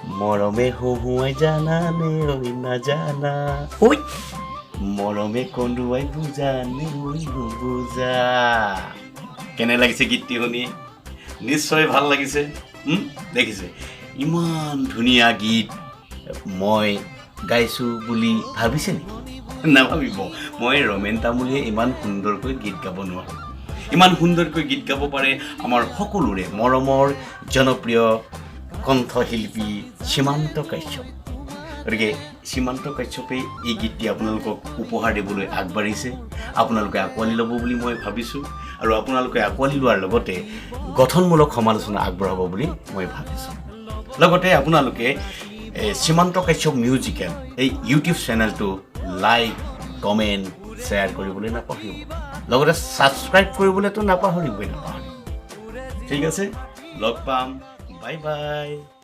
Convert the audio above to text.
মৰমে হহুৱাই জানানে ঐ নাজানা, ঐ মৰমে কন্দুৱাই বুজানে ঐ নুবুজা। কেনে লাগিছে গীতটি শুনি? নিশ্চয় ভাল লাগিছে। দেখিছে, ইমান ধুনীয়া গীত মই গাইছোঁ বুলি ভাবিছে নেকি? নাভাবিব। মই ৰমেন তামুলীয়ে ইমান সুন্দৰকৈ গীত গাব নোৱাৰোঁ। ইমান সুন্দৰকৈ গীত গাব পাৰে আমাৰ সকলোৰে মৰমৰ জনপ্ৰিয় কণ্ঠশিল্পী সীমান্ত কাশ্যপ। গতিকে সীমান্ত কাশ্যপে এই গীতটি আপোনালোকক উপহাৰ দিবলৈ আগবাঢ়িছে। আপোনালোকে আঁকোৱালি ল'ব বুলি মই ভাবিছোঁ আৰু আপোনালোকে আঁকোৱালি লোৱাৰ লগতে গঠনমূলক সমালোচনা আগবঢ়াব বুলি মই ভাবিছোঁ। লগতে আপোনালোকে এই সীমান্ত কাশ্যপ মিউজিকেল এই ইউটিউব চেনেলটো লাইক, কমেণ্ট, শ্বেয়াৰ কৰিবলৈ নাপাহৰিব। লগতে ছাবস্ক্ৰাইব কৰিবলৈতো নাপাহৰিবই নাপাহৰিব। ঠিক আছে, লগ পাম। Bye bye.